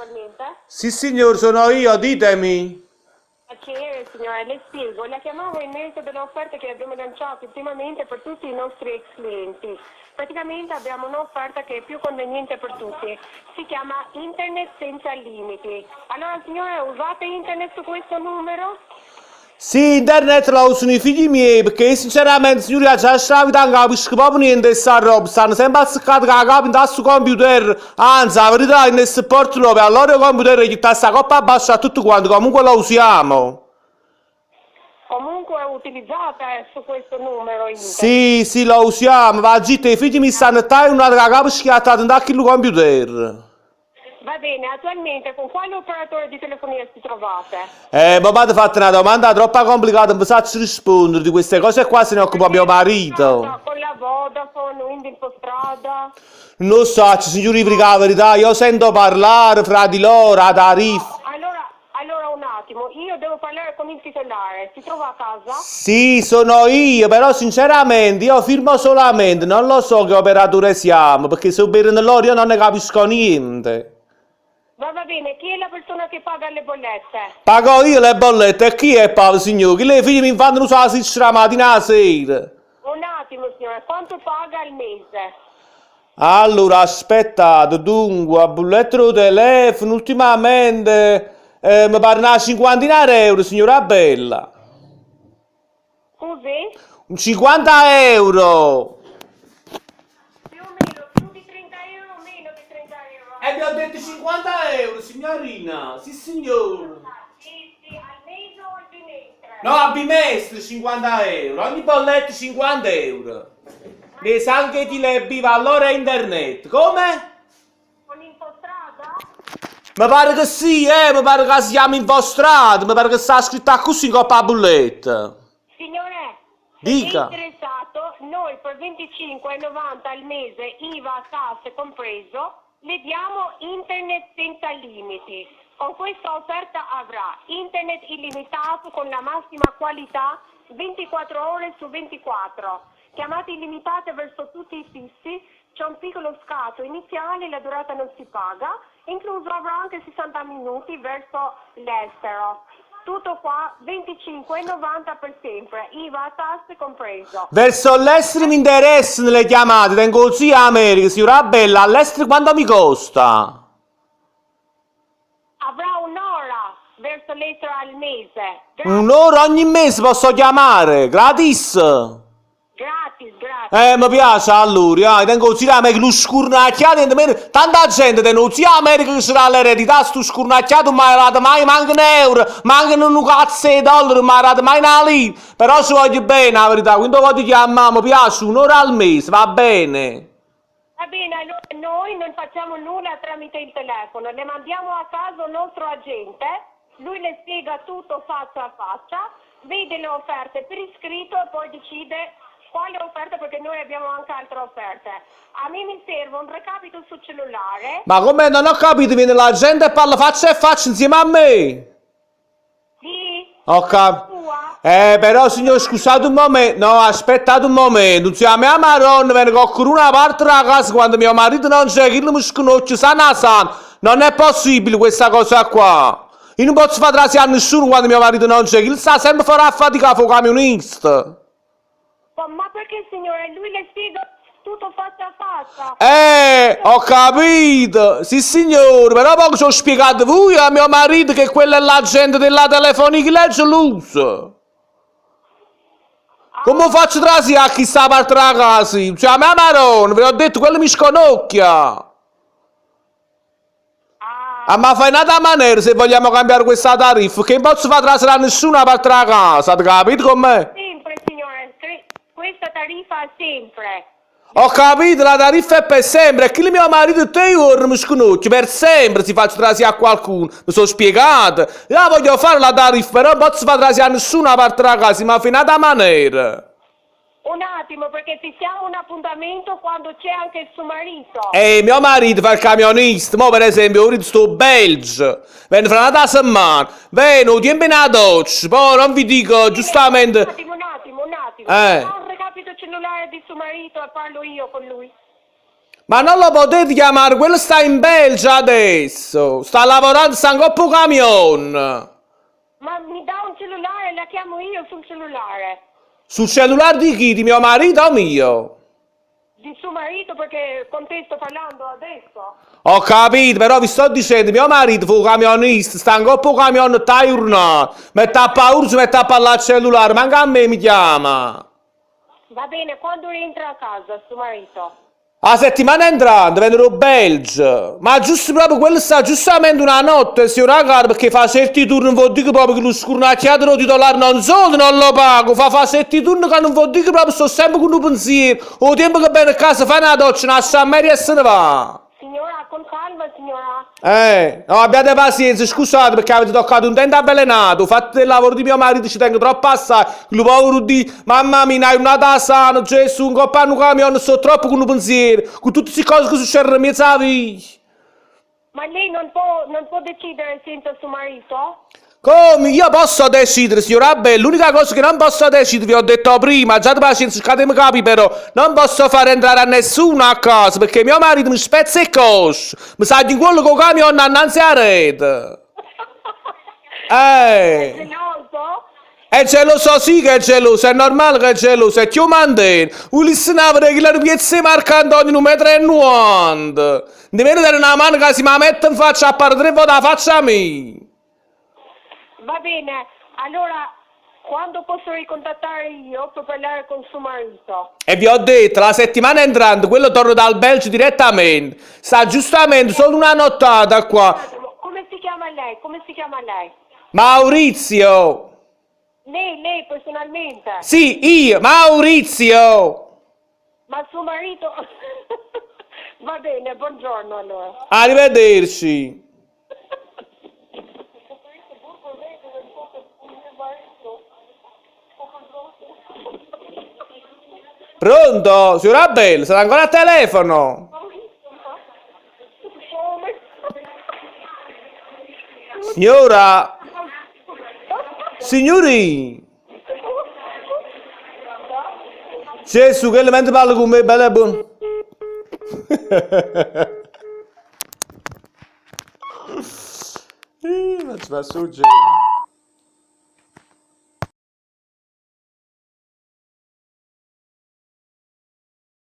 Attualmente? Sì signor, sono io, ditemi. Piacere signora, le spiego, la chiamavo in merito dell'offerta che abbiamo lanciato ultimamente per tutti i nostri ex clienti. Praticamente abbiamo un'offerta che è più conveniente per tutti. Si chiama Internet senza limiti. Allora signora, usate internet su questo numero? Sì, internet la usano i figli miei perché sinceramente signori già sta vita non capisco proprio niente di sta roba, stanno sempre azzeccati con la capa in sto computer, anzi la verità è che ne supporto proprio, allora il computer gli sta coppa bassa a tutto quanto, comunque lo usiamo. Comunque utilizzate su questo numero internet. Sì, sì, lo usiamo, va zitto, i figli mi stanno tagliando una capa schiattata in il computer. Va bene, attualmente con quale operatore di telefonia si trovate? Papà ti ha fatto una domanda troppo complicata, non so rispondere, di queste cose qua se ne occupa mio Perché marito. con la Vodafone, quindi Infostrada. Non so, signori, per la verità, io sento parlare fra di loro, a tariffe. No, allora, allora un attimo, io devo parlare con il titolare. Si trova a casa? Sì, sono io, però sinceramente io firmo solamente, non lo so che operatore siamo, perché se operano loro io non ne capisco niente. Va, va bene, chi è la persona che paga le bollette? Pago io le bollette e chi è Paolo, signore? Chi le figlie mi fanno usare la siccia la mattina alla sera? Un attimo, signore, quanto paga al mese? Allora, aspettate, dunque, a bolletta del telefono, ultimamente mi pare una cinquantina di euro, signora bella. Scusi? Un 50 euro! Più o meno, più di 30 euro o meno di 30 euro? E vi ho detto 50 euro, signorina! Sì, signore! Sì, sì, al mese o al bimestre? No, a bimestre 50 euro, ogni bolletta 50 euro. Ne sa anche di le biva allora internet. Come? Con Infostrada? Mi pare che sì, mi pare che si chiama Infostrada, mi pare che sta scritta così in coppa a bolletta. Signore, se è Dica. interessato, noi per 25,90 al mese, IVA, tasse compreso, le diamo internet senza limiti. Con questa offerta avrà internet illimitato con la massima qualità 24 ore su 24, chiamate illimitate verso tutti i fissi, c'è un piccolo scatto iniziale, la durata non si paga, incluso avrà anche 60 minuti verso l'estero. Tutto qua 25,90 per sempre, IVA, tasse compreso. Verso l'estero mi interessano le chiamate, tengo zia America, signora bella, all'estero quanto mi costa? Avrà un'ora verso l'estero al mese. Gratis, Un'ora ogni mese posso chiamare, gratis. gratis, gratis. Mi piace allora, tengo zia America, lo scurnacchiato, tanta gente tiene zia America che sarà l'eredità, sto scurnacchiato, non mi ha dato mai manco un euro, manco un cazzo di dollaro, non mi ha dato mai una lira. Però ci voglio bene, la verità, quindi voglio chiamare, mi piace, un'ora al mese, va bene. Va bene, allora noi non facciamo nulla tramite il telefono, le mandiamo a casa il nostro agente, lui le spiega tutto faccia a faccia, vede le offerte per iscritto e poi decide quale offerta perché noi abbiamo anche altre offerte. A me mi serve un recapito sul cellulare. Ma come non ho capito, viene la gente e parla faccia a faccia insieme a me. Sì, Ho capito. sua. Però signor, scusate un momento. No, aspettate un momento. Zia mia maronna viene con una parte della casa quando mio marito non c'è, che mi sconocchia sana sana. Non è possibile questa cosa qua. Io non posso far trasire a nessuno quando mio marito non c'è, che sta sempre fuori a fatica fa il camionista. Ma perché signore? Lui le spiega tutto faccia a faccia. Ho capito. Sì, signore, però poi ci ho spiegato voi a mio marito che quella è l'agente della telefonica, legge l'uso. Come faccio trasire a chi sta parte della casa? Cioè, mia maronna, vi ho detto, quello mi sconocchia. Ah, Ah, ma fai un'altra maniera se vogliamo cambiare questa tariffa, che non posso far trasire a nessuno a parte della casa, avete capito com'è? sempre signore, questa tariffa sempre. Ho capito, la tariffa è per sempre, e che mio marito te io mi sconocchio, per sempre si faccio trasire a qualcuno, mi sono spiegato. Io voglio fare la tariffa, però non posso far trasire a nessuno a parte della casa, ma fai un'altra maniera. Un attimo, perché fissiamo un appuntamento quando c'è anche il suo marito. E mio marito fa il camionista, mo per esempio, io sto in Belgio, viene fra una settimana, viene, tempo in una doccia, poi non vi dico Un giustamente... attimo, un attimo, un attimo. Eh. Ho un recapito cellulare di suo marito e parlo io con lui. Ma non lo potete chiamare, quello sta in Belgio adesso, sta lavorando, sta 'ncopp' 'o camion. Ma mi dà un cellulare, la chiamo io sul cellulare. Sul cellulare di chi? Di mio marito o mio? Di suo marito perché con te sto parlando adesso. Ho capito, però vi sto dicendo, mio marito fa 'o camionista, sta 'ncopp' 'o camion tutt' 'a jurnata, mette a paura, si mette a parlà al cellulare, manco a me mi chiama. Va bene, quando rientra a casa suo marito? A settimana entrante vene d' 'o Belgio. Ma giusto proprio quello sta giustamente una notte, signora cara, perché fa certi turni, non v'o dico proprio chillu scurnacchiato d' 'o titolare non solo non lo paga, 'o fa fa certi turni ca nun v'o dico proprio, sto sempe cu nu pensiero, 'o tiempo che vene ccà se fa na doccia, na sciammeria e se ne va. Signora, con calma, signora. Eh, no, abbiate pazienza, scusate perché avete toccato un dente avvelenato, 'o fatto del lavoro di mio marito ci tengo troppo assai, chillu povero Dio, mamma mia, 'na jurnata sana, Gesù, 'ncopp' a nu camion sto troppo cu nu pensiero, cu tutte 'sti cose che succedono 'mmiez' 'a via. Ma lei non può, non può decidere senza suo marito? Come? Io posso decidere, signora bella, l'unica cosa che non posso decidere, vi ho detto prima, aggiate pazienza, cercate 'e capì però, non posso fare entrare a nessuno a casa perché mio marito mi spezza 'e cosce, mi saglie 'ncuollo cu 'o camion annanze e aret. È Eh! geloso? È geloso sì che è geloso, è normale che è geloso, e chi 'o mantene? Vulisse 'a vedè chillo piezzo 'e Marcantonio nu metro e nuovanta! Nemmeno tene na mano ca si m' 'a mette 'nfaccia appare tre vote 'a faccia mia! Va bene, allora quando posso ricontattare io per parlare con suo marito? E vi ho detto, la settimana entrante quello torna dal Belgio direttamente. Sta giustamente solo una nottata qua. Un attimo, come si chiama lei? Come si chiama lei? Maurizio! Lei, lei personalmente? Sì, io, Maurizio! Ma suo marito... Va bene, buongiorno allora. Arrivederci. Pronto? Signora Bella, state ancora a telefono? Signora? Signurì? Gesù, chella mentre parla cu me, bella e buona. Faccio passà 'o genio.